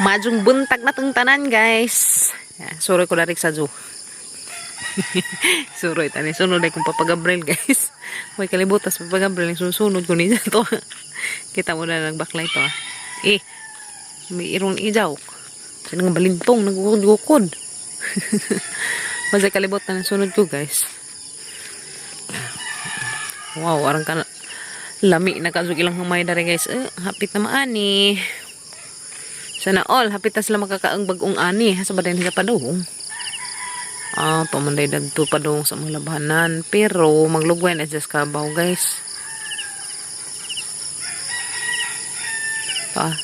Majong buntag na tong tanan, guys. Yeah, suroy ko darik sa zoo. Suroy tani sunod ay kong Papa Gabriel, guys. May kalibutas Papa Gabriel sunod ko niya to. Kita mo na nagbaklay to. Ah. Eh, may irong ijaw. Sino nga balintong nagukod-gukod. Basta kalibot na sunod ko, guys. Wow, arang ka lami na kasug ilang humay dari, guys. Eh, hapit na maani. Sana all, hapit na sila makakaang bagong ani. Sa ba din sila padung? Ah, pamanday dagto padung sa mga labanan. Pero, maglugway na siya sa kabaw, guys. Pa.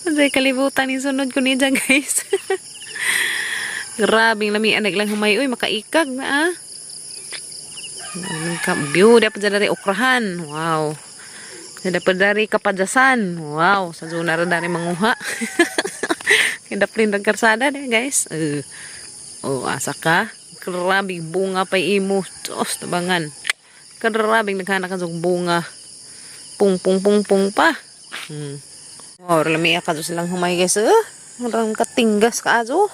Sa kalibutan ni sunod ko niya, guys. Grabing lami anak lang humay. Uy, makaikag na ah. Ka view dapat dari okrahan. Wow. Dapat dari kapadyasan. Wow, sa zona ra dari manguha. Kaya dapat rin karsada de, guys. Oh, asa ka? Grabing bunga pa imo. Diyos, tabangan. Grabing naghanak ka bunga. Pung pung pung pung pa. Wow, lami ka silang humay, guys. Marang katinggas ka azo.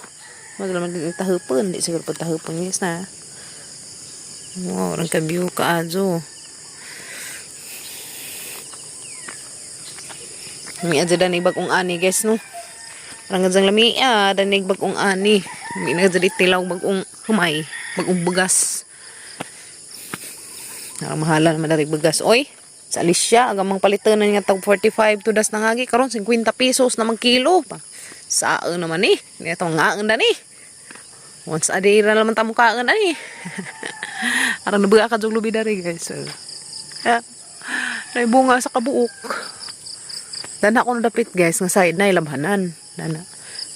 Maglaman din tahupon, di siguro pa tahupon, guys, na. Wow, rang ka-view ka azo. Lami adya danig bagong ani, guys, no. Rang adyang lami ah, danig bagong ani. Lami na adya tilaw bagong humay, bagong bugas. Arang mahala naman darig bugas. Oy, sa Alicia, agamang palitan na nga tag 45 to das nangagi karon 50 pesos naman kilo pa. Saan naman eh. Hindi ito nga ang ni. Once a day ra naman tamo kaan ani. Arang nabuga ka jug lubi dari, guys. So, yeah. Nay bunga sa kabuok. Dana ko dapit, guys, nga side na ilabhanan. Dana.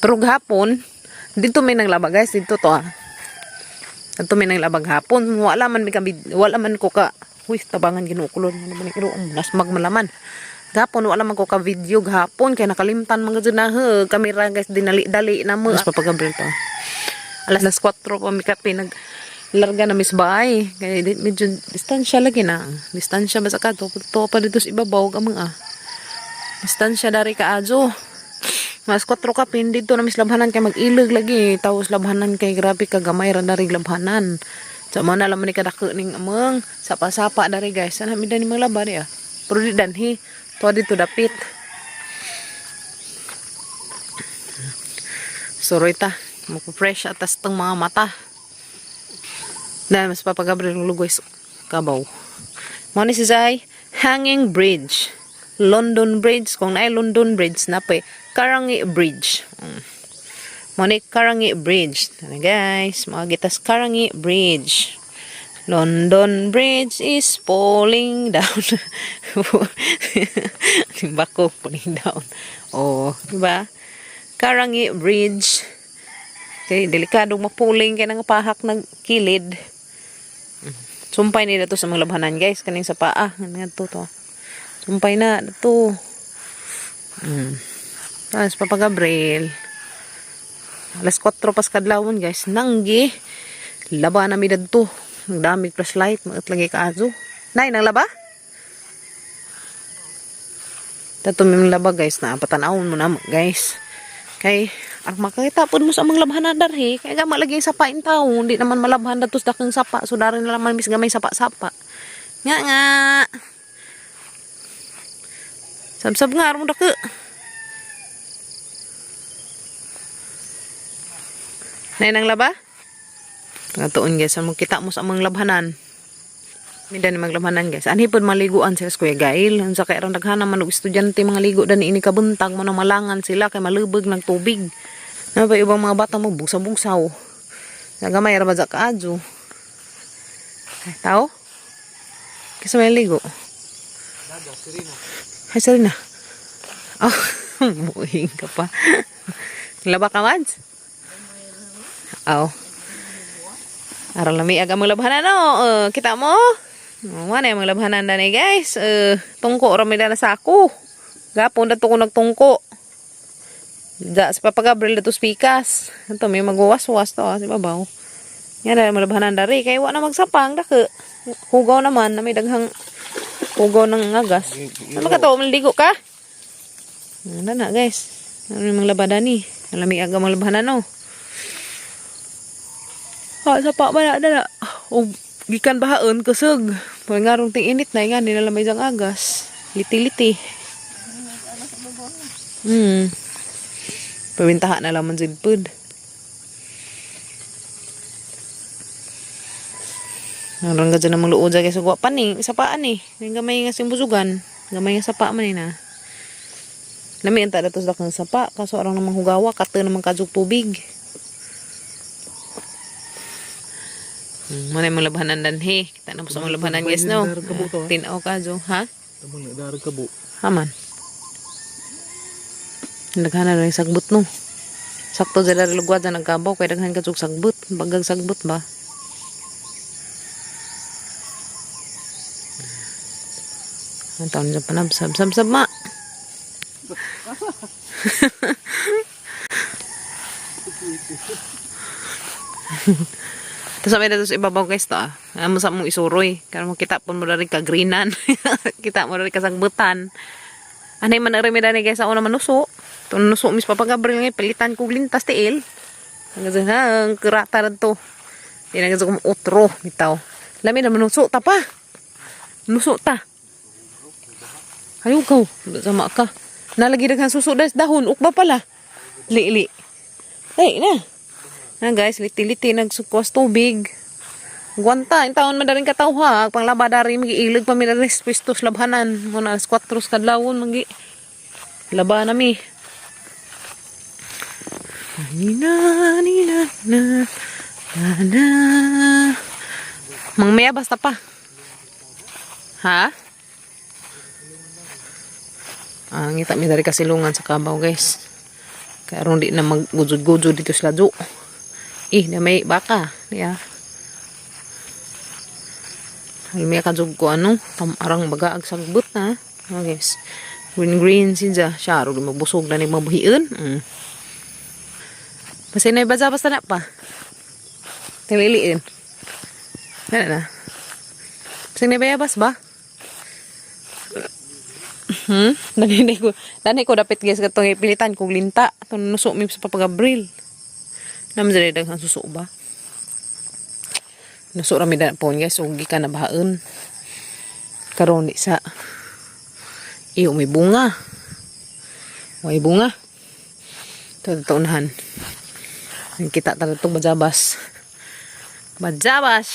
Pero gahapon, dito may naglaba, guys, dito to ah. Dito may naglaba gahapon. Wala man may kabi, wala man ko ka. Uy, tabangan ginukulon. Ano ba ni iro nasmag malaman. Gahapon wala man ko ka video gahapon kay nakalimtan man gud na he kamera, guys, dinali-dali na mo. Mas papagabril to. Alas 4 pa mi kape nag larga na mis bahay. Kaya di, medyo distansya lagi na. Distansya ba sa ka to, to pa dito sa ibabaw ka mga. Distansya dari ka azo. Mas 4 kape dito na mis labhanan kay mag-ilag lagi. Tapos labhanan kay grabe ka gamay ra dari labhanan. Sa mga na laman ni kadako ning amang sapa-sapa dari, guys. Sana mi dani mga laba di ah. Pero di danhi. To dito dapit. Suroy ta. Magpa-fresh atas tong mga mata. Dahil mas papagabriel ng lugoy sa kabaw. Mo ni si Zay, Hanging Bridge. London Bridge. Kung naay London Bridge, napay Karangi Bridge. Mo ni Karangi Bridge. Tara, guys, mga gitas Karangi Bridge. London Bridge is falling down. Timbako, falling down. Oh, diba? Karangi Bridge. Kay delikado mapuling kay nga pahak nag kilid. Sumpay nila to sa mga labhanan, guys, kaning sa paa, nga to to. Sumpay na to. Tapos Papa Gabriel. Alas 4 pas kadlawon, guys. Nanggi laba na mi dadto. Ang dami flashlight, maot lagi kaazo. Nay nang laba? Tato mi laba, guys, na patanawon mo na, guys. Kay ang makakita pud mo sa amang labhanan darhi kay gama lagi ang sapa in taon, di naman malabhan datos dakang sapa, so dari na laman mis gamay sapa-sapa. Nga nga. Sabsab nga aron dako. Nay nang laba? Ngatuon, guys, mo kita mo sa amang labhanan. Mida ni maglabhanan, guys. Anhi pod maliguan sila sa Kuya Gail. Unsa kay aron daghan naman og estudyante mga ligo dani ini kabuntag mo na malangan sila kay malubog ng tubig. Na ba ibang mga bata mo bugsa-bugsaw. Nagamay ra ba sa kaadyo? Ay, tao? Kasi may ligo. Dada, Serena. Ay, sorry na. Oh, buhing ka pa. Laba ka, Mads? Aw. Aron lami aga mga labhanan, no? Kita mo? Oh, mana yung mga labhanan dani, guys. Tungko ra may dana sa ako. Gapon dato ko nagtungko. Da, sa Papa Gabriel dato spikas. Ito may magwawas-was to, ah, si babaw. Yan na mga labhanan dari kay wa na magsapang dako. Hugaw naman na may daghang hugaw ng agas. Ano ka to? Maligo ka? Ano na guys. Ano yung mga labadan ni? Alamig aga mga labahan ano. Ha, sa pa man na na. O gikan bahaan kusog. Pag ngarong ting init na nga nila may isang agas. Liti-liti. Pawintaha na laman jud pud. Narang ka dyan ang luod dyan kaysa pa ni, isa pa ni. Yung gamay nga simbusugan, gamay nga sapa man ni na. Lami ang tada to sa kang sapa, kaso arang namang hugawa, kato namang kajug tubig. Muna yung mga labanan danhi. Kita na po sa mga labanan guys, no? Kabuto, ah. Tinaw ka, Jo. Ha? Tamang na darag kabo. Haman. Daghan na rin sagbot, no? Sakto dyan na lugwa dyan nagkabaw, kaya daghan ka sagbot. Bagag sagbot ba? Ang taon dyan panabsab. Sabsab ma! Tapos sabi na sa ibabaw guys to ah. Ano sa mong isuroy. Kaya mo kita po mo na rin kagreenan. Kita mo na rin kasagbutan. Anay man na rin ni guys sa una manuso. Ito nuso mis Papa Gabriel ngayon. Pilitan ko lintas tiil. Hanggang sa hang kurata rin to. Di na gusto kong otro. Bitaw. Lami na manuso ta pa. Nuso ta. Ayaw ka. Sama ka. Nalagi daghan suso dahil dahon. Ukba pala. Li-li. Ay na. Na guys, liti-liti nagsukwas tubig. Gwanta, in taon man daring katawha, panglaba dari magiilig pa mi dari pwistos labhanan. Muna alas 4 sa kadlawon magi laba na mi. Nina, nina, na, na, na. Mangmaya basta pa. Ha? Ah, ngita mi dari kasilungan sa kabaw, guys. Kaya aron di na maggujod-gujod dito sa ladyo. Eh, na may baka. Ya. Almi ka jud ko ano, tamarang baga ag sagbot na. Oh, guys. Green green siya. Siya ro magbusog na ni mabuhion. Basta na baza basta na pa. Tililiin. Na na. Basta na bayabas ba? Dani ko dapit guys katong ipilitan kog linta. Katong nuso mi sa Papa Gabriel. Naman diri daghang suso ba? Nuso ra mi da po guys ug gikan na bahaon. Karon di sa iyo may bunga. May bunga. Ito ito unahan. Kita talaga itong bajabas. Bajabas!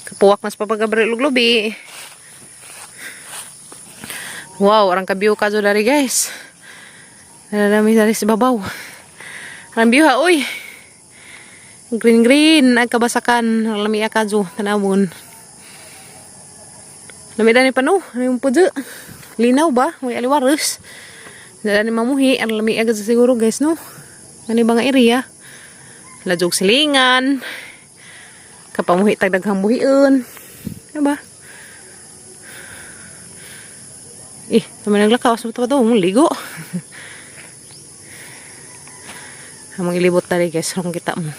Kapuwak mas Papa Gabriel ug lubi. Wow, arang kabiyo ka dari guys. Nalalami dari sa babaw. Arang biyo ha, uy. Green green, ang kabasakan. Ang lami akadyo, tanawon. Lami dani pa no, ano yung pudyo? Linaw ba? May aliwaros. Dani mamuhi, ang lami agad siguro guys no. Ano ba nga area? Ladjog silingan. Kapamuhi tag daghang buhion. Diba? Eh, tama naglakaw sa pa to, mong ligo. Among ilibot na rin guys, kung kita mo.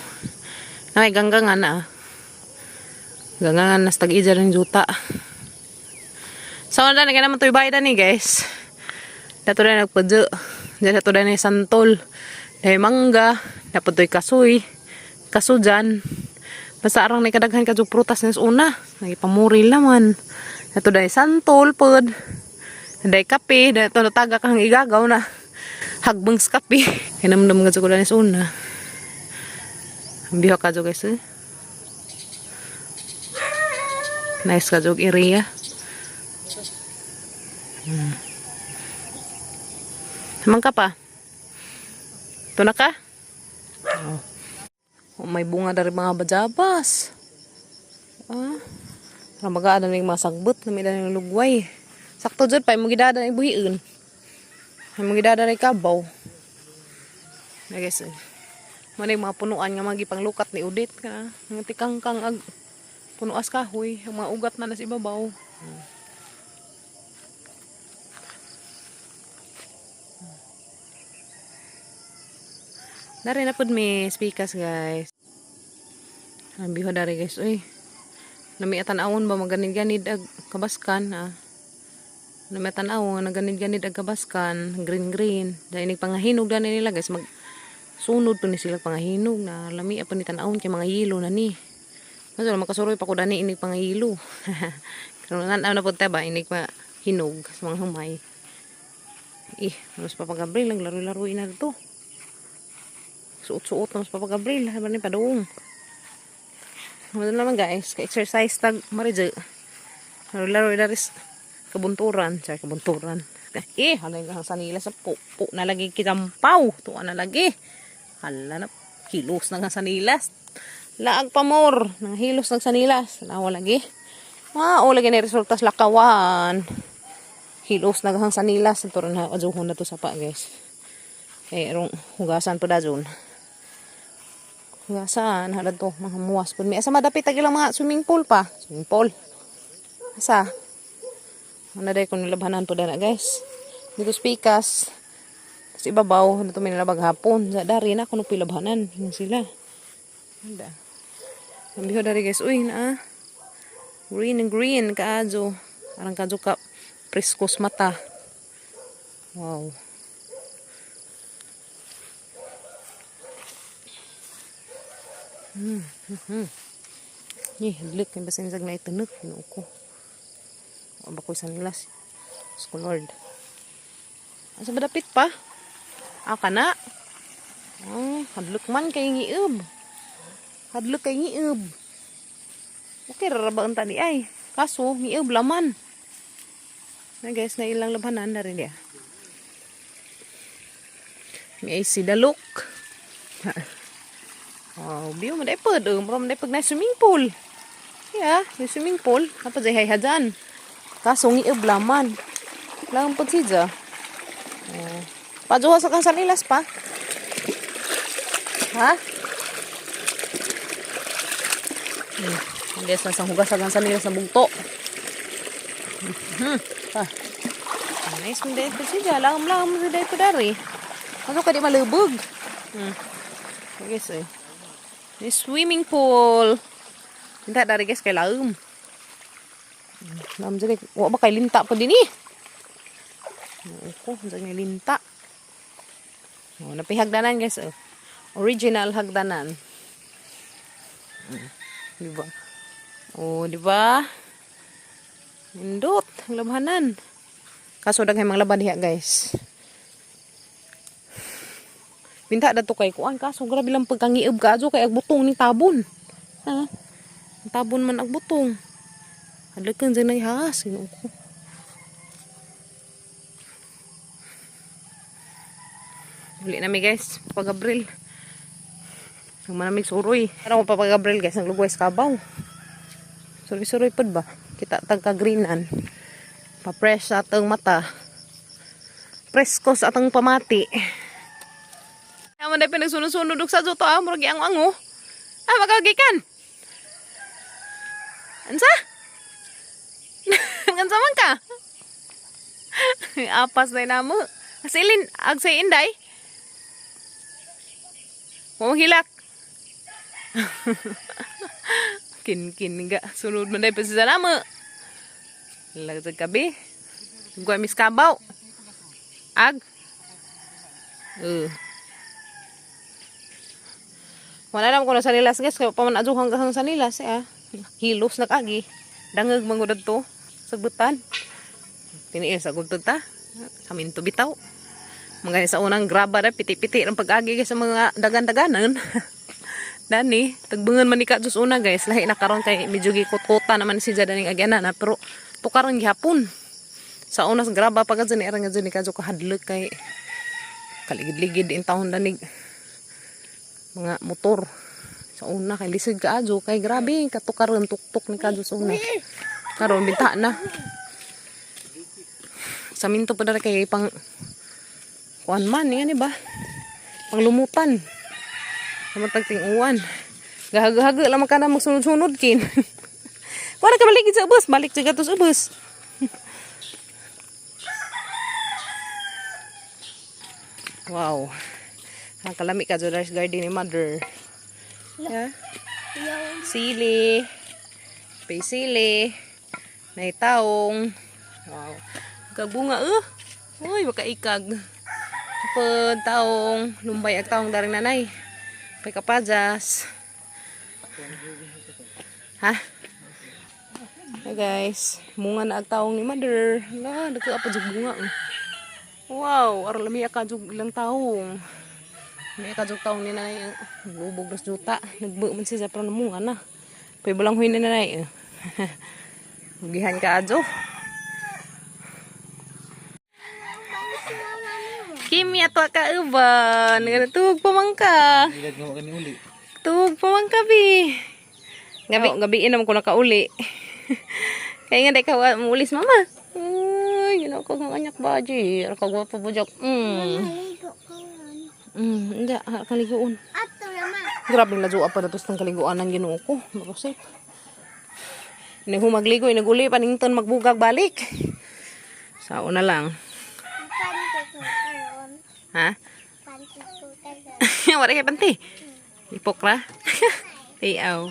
Na may ganggangan na. Ah. Ganggangan na sa tag-ija ng juta. So, na na naman to'y bayad ni guys. Dato na nagpadyo. Dato na ni santol. Dahil mangga. Dapat to'y kasoy. Kasujan. Basta arang na kadaghan ka prutas na una. Nagipamuril naman. Dato dahil santol pod. Dahil kape. Dato nataga kang igagaw na. Hagbang sa kape. Kaya naman naman ka na sa una. Ang biha ka guys eh. Nice ka jog area. Naman ka pa. Ito na ka? Oh. Oh, may bunga dari mga bajabas. Ah. Ramagaan na yung mga sagbot na may dali ng lugway. Sakto dyan pa, yung gidada na ibuhiin. Yung gidada na ikabaw. Na guys, eh. Mana yung mga punuan nga mga gipanglukat ni Udit. Ka, mga tikangkang ag punuas kahoy. Ang mga ugat na nasa ibabaw. Nari na pud mi speakers guys. Ang biho dari, guys. Uy. Nami tan-awon ba maganid-ganid ag kabaskan, ah. Nami tan-awon naganid-ganid ag kabaskan, green green. Dahil inig pangahinog dani nila, guys, mag sunod pa ni sila pangahinog na lami pa ni tan-awon kay mga yelo na ni. Maso makasuroy pa ko dani inig pangahilo. Karon nan na pud ta ba inig pa hinog sa mga humay. Eh, mas Papa Gabriel ang laro-laro na to. Suot-suot na mas Papa Gabriel, haban ni padung. Ano naman, guys, ka-exercise tag maridyo. Laro-laro na ris kabunturan, sa kabunturan. Eh, hala yung sa nila sa pupo na lagi kitampaw. Tuwa na lagi. Hala na, kilos na nga sa nilas. Laag pa more, nang hilos nag sa nilas. Nawa lagi. Mao lagi na resulta sa lakawan. Hilos na sa nilas. Ito rin na, ajuhon na to sa pa, guys. Eh, rong hugasan pa da. Hugasan, hala to, mga muwas po. May asa madapit tag ilang mga swimming pool pa. Swimming pool. Asa? Ano dahil kung nilabhanan po na, guys. Dito spikas. Tapos ibabaw, dito may nilabag hapon. Sa dari na, kuno pilabhanan. Yan sila. Anda. Ang biho dari, guys. Uy, na ah. Green and green, kaadyo. Arang kaadyo ka, preskos mata. Wow. Ni, hadlok kay basin sag na itunog, Ginoo ko. Wa ba ko sa nilas. Diyos Lord. Asa ba dapit pa? Ah, kana. Oh, hadlok man kay ngiob. Hadlok kay ngiob. Okay ra ba ang tani ay? Kaso ngiob laman. Na guys, na ilang labhanan na rin niya. May si dalok. Wow, biyo mo dai pod, oh, mura man dai pag na swimming pool. Yeah, may swimming pool. Napa jay hayhajan. Kaso ngiob laman. Lang pod siya. Oh. Pajuha sa kang sanilas pa. Ha? Hindi sa sang hugas sa kang sanilas na bugto. Pa. Nice mo dai pod siya. Lam-lam mo dai pod dari. Ano ka di malubog? Guys, eh. May swimming pool. Hinta dari, guys, kay laom. Laom dyan eh. Wa ba kay linta pa din eh? Oo ko, dyan may linta. Oh, napihagdanan, guys, oh. Original hagdanan. Di ba? Oh, di ba? Indot, ang labhanan. Kaso daghay mga laban diha, guys. Pinta dato kay kuan kaso grabe lang pagkangiob ka kay agbutong ni tabon. Ha? Ang tabon man agbutong. Hadlakan dyan ay has. Ginoo ko. Uli nami, guys. Papa Gabriel. Ang manamig suroy. Ano ko, Papa Gabriel, guys? Naglugway sa kabaw. Suroy-suroy pod ba? Kita tagka-greenan. Pa-fresh sa atong mata. Presko sa atong pamati. Amo na pinagsunod-sunod og sa to ah, murag ang-ango. Ah, magagikan. Ansa? Ansa man ka? Apas na namo. Asilin, ag say inday. Mo hilak. Kin kin ga sunod man day pa sa namo. Lag sa gabi. Gwa mis kabaw. Ag. Wala naman ko na sa nilas, guys, kaya pa man adyo hanggang sa nilas eh. Ah. Hilos na kagi. Dangag mangudad to. Sagbutan. Tiniil sa gudtod ta. Sa minto bitaw. Mga sa unang graba na piti-piti ang pag-agi, guys, sa mga dagan-daganan. Dani, tagbangan man ni ka Diyos una, guys. Lahi na karon kay medyo gikot-kuta naman si Jadaning agyanan na pero tukaron gihapon. Sa una sa graba pa kadto ni arang ni kadto kahadlok kay kaligid-ligid in taon danig mga motor. Sa una kay lisod kaadyo kay grabe katukaron tuktok ni kadyo sa una. Karon binta na. Sa minto pa dara kay pang kuan man yan ba? Panglumutan. Samantag ting-uwan. Gahag-haga lang ka na magsunod-sunod kin. Wala ka balik sa ubos, balik sa gatos ubos. Wow. Ang kalami ka Jodar's garden ni mother. Yeah. Sili. Pay sili. Nay taong. Wow. Kagbunga eh. Uy, baka ikag. Apod, taong. Lumbay ag taong daring nanay. Pay kapajas. Ha? Hi guys, munga na ag taong ni mother. La, nagka pa jug bunga. Eh. Wow, aron lami ka jug ilang taong. May ka jug taong ni nanay. Eh. Lubog nas juta. Nagbu man siya pero namunga na. Pay balang huy ni nanay. Eh. Mugihan ka adyo. Kimi ato ka uban. Tuog pa man ka. Ilad nga kami uli. Tuog pa man ka bi. Gabi, gabi naman ko nakauli. Kaya nga di ka muulis mama. Uy, yun ako ng anyak ba, G. Ano ka gwapo bujok. Naligo ko yun. Hindi, ah, kaliguon. Ato naman. Grabe na jowa pa na tos ng kaliguan ng Ginoo ko. Marusip. Nahumagligo, naguli, panington magbugag balik. Sao na lang. Panty ko karon. Ha? Panty ko karon. Wala kay panty. Ipok ra. Tiaw.